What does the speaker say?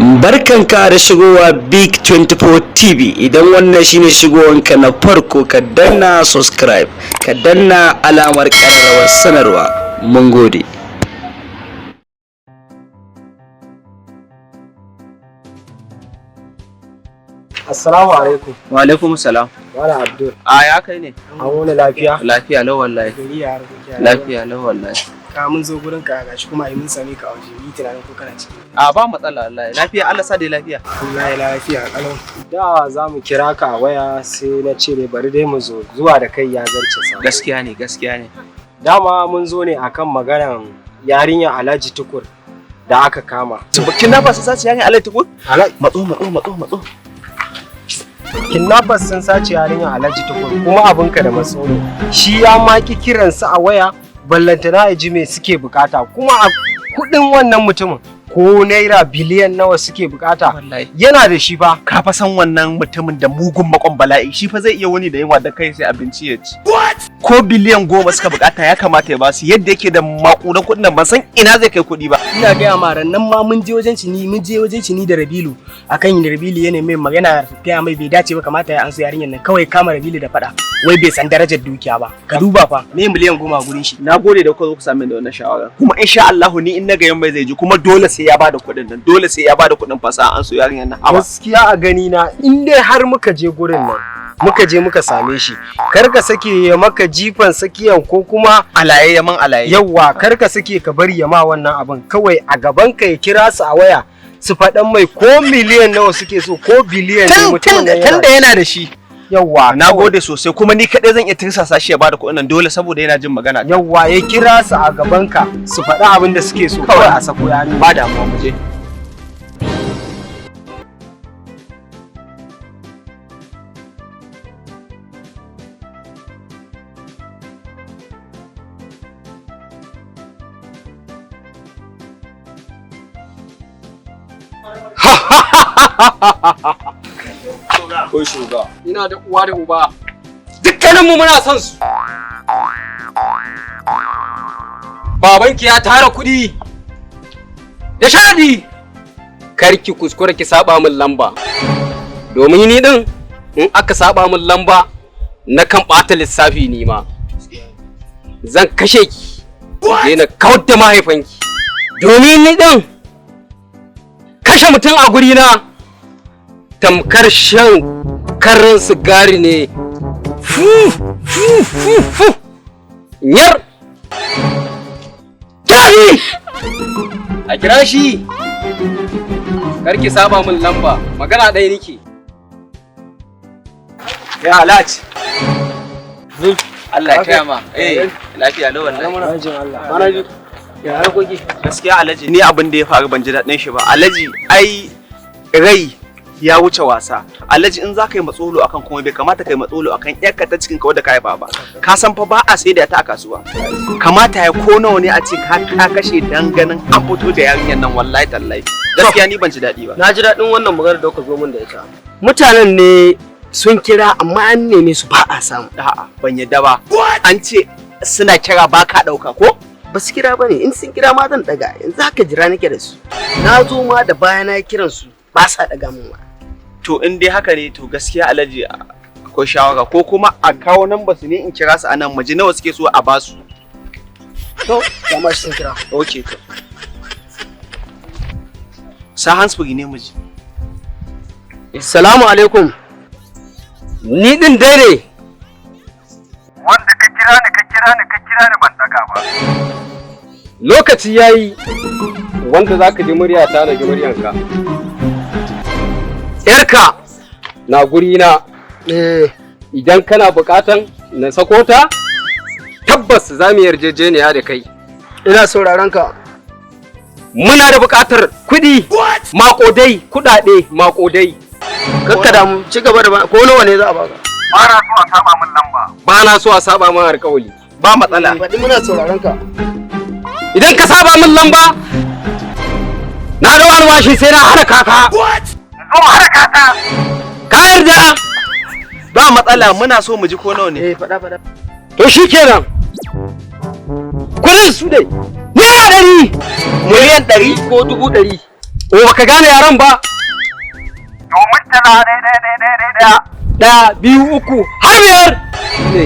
Barkanka da shigowa Big 24 TV. Idan wannan shine shigowanka na farko, ka danna subscribe, ka danna alamar ƙararrawar sanarwa. Mun gode. Assalamu alaikum. Wa alaikum salam. Malam Abdul. A ya kai ne? An wuni lafiya? Lafiya lau wallahi. Gari ya harkoki ya. Lafiya lau wallahi. Ka mun zo gurin ka gashi kuma ai mun same ka a waje. Ni tunanin ko kana ciki. A ba matsala wallahi. Lafiya, Allah sa dai lafiya. Wallahi lafiya kalau. Da za mu kira ka a waya, sai na ce ne bari dai mu zo, zuwa da kai ya zarce sa. Gaskiya ne, gaskiya ne. Dama mun zo ne akan maganan yarinya Alhaji Tukur da aka kama. Kidnappers sun sace yarinya Alhaji Tukur? Matso, matso, matso, matso. Kidnappers sun sace yarinya Alhaji Tukur, kuma abinka da matsolo. Shi ya maki kiransu a waya, ballantana ya ji me suke bukata, kuma a kudin wannan mutumin ko naira biliyan nawa suke bukata yana da shi fa. Ka fa san wannan mutumin da mugun makon bala'i, shi fa zai iya wani da yunwa da kai sai abinci ya ci. Ko biliyan 10 suka bukata ya kamata ya basu, yadda yake da makudan kuɗin nan ban san ina zai kai kuɗi ba. Ina gaya ma, nan ma mun je wajen cini, mun je wajen cini da Rabilu akan yin Rabilu yana mai magana, gaya mai bai dace ba, kamata ya anso yarinyar nan, kawai kama Rabilu da faɗa, wai bai san darajar dukiya ba. Ka duba fa, me miliyan 10 gurin shi. Na gode da kuka zo ku same ni da wannan shawara. Kuma insha Allah ni in na ga yamma zai ji, kuma dole sai ya bada kuɗin nan, dole sai ya bada kuɗin fasa an so yarinyar nan. Gaskiya a gani na, in dai har muka je gurin nan, muka je muka same shi, kar ka sake ya maka jifan sakiyan ko kuma alaye ya man alaye. Yawwa, kar ka sake ka bari ya ma wannan abin, kawai a gaban ka ya kira su a waya su faɗan mai ko miliyan nawa suke so, ko biliyan ne, mutumin nan tun da yana da shi. Yawwa. Na gode sosai, kuma ni kaɗai zan iya tirsasa shi ya bada kuɗin nan dole, saboda yana jin magana. Yawwa, ya kira su a gaban ka su faɗi abin da suke so, kawai a sako yarinya. Ba damuwa, mu je. Ko shuga. Ina da uwa da uba. Dukkaninmu muna son su. Babanki ya tara kuɗi. Da sharaɗi. Kar ki kuskura ki saba min lamba. Domin ni ɗin in aka saba min lamba na kan ɓata lissafi ni ma. Zan kashe ki. Je na kawar da mahaifanki. Domin ni ɗin kashe mutum a gurina tamkar shan karin sigari ne. Fu fu fu fu, yar kirashi, a kira shi. Karki saba min lamba, magana ɗaya nike. Ya Alhaji, Allah ya kaya ma. Eh, lafiya lau wallahi. Ya harkoki? Gaskiya Alhaji, ni abin da ya faru ban ji daɗin shi ba. Alhaji, ai rai ya wuce wasa. Alhaji, in za ka yi matsolo akan kuma bai kamata ka yi matsolo akan yarka ta cikin ka wadda ka haifa ba. Ka san fa ba a sai da ta a kasuwa. Kamata ya ko nawa ne a ce ka kashe dan ganin an fito da yarinyar nan, wallahi tallahi. Gaskiya ni ban ji daɗi ba. Na ji daɗin wannan maganar da kuka zo min da ita. Mutanen ne sun kira amma an neme su ba a samu. A'a, ban yadda ba. An ce suna kira ba ka ɗauka ko? Ba su kira ba ne, in sun kira ma zan daga, yanzu haka jira nake da su. Na zo ma da baya na kiran su ba sa daga mun ma. To in dai haka ne, to gaskiya Alhaji akwai shawara, ko kuma a kawo nan ba su ne in kira su anan mu ji nawa suke so a basu. To ga ma shi sun kira. Okay, to. Sa handsfree ne mu ji. Assalamu alaikum. Ni din dai ne. Wanda ka kira ni, ka kira ni, ka kira ni ban daga ba. Lokaci yayi wanda zaka ji muryata na ji muryanka. Yarka na guri na. Eh, Idan kana bukatan na sako ta, tabbas za mu yarjejeniya da kai. Ina sauraron ka. Muna da bukatar kuɗi maƙodai, kuɗaɗe maƙodai. Kakka da mu ci gaba da ba, ko nawa ne za a baka? Ba na so a saba min lamba. Ba na so a saba min alƙawali. Ba matsala. Faɗi, muna sauraron ka. Idan ka saba min lamba, na da alwashi sai na hana kaka. Zo mu haɗa kaka. Ka yarda? Ba matsala, muna so mu ji ko nawa ne. Eh, faɗa, faɗa. To shikenan. Kuɗin su dai. Naira 100. Miliyan 100 ko 100,000. O, baka gane yaran ba? To murtala ɗaya ɗaya ɗaya ɗaya ɗaya ɗaya. Ɗaya, biyu, uku, har biyar. Ne.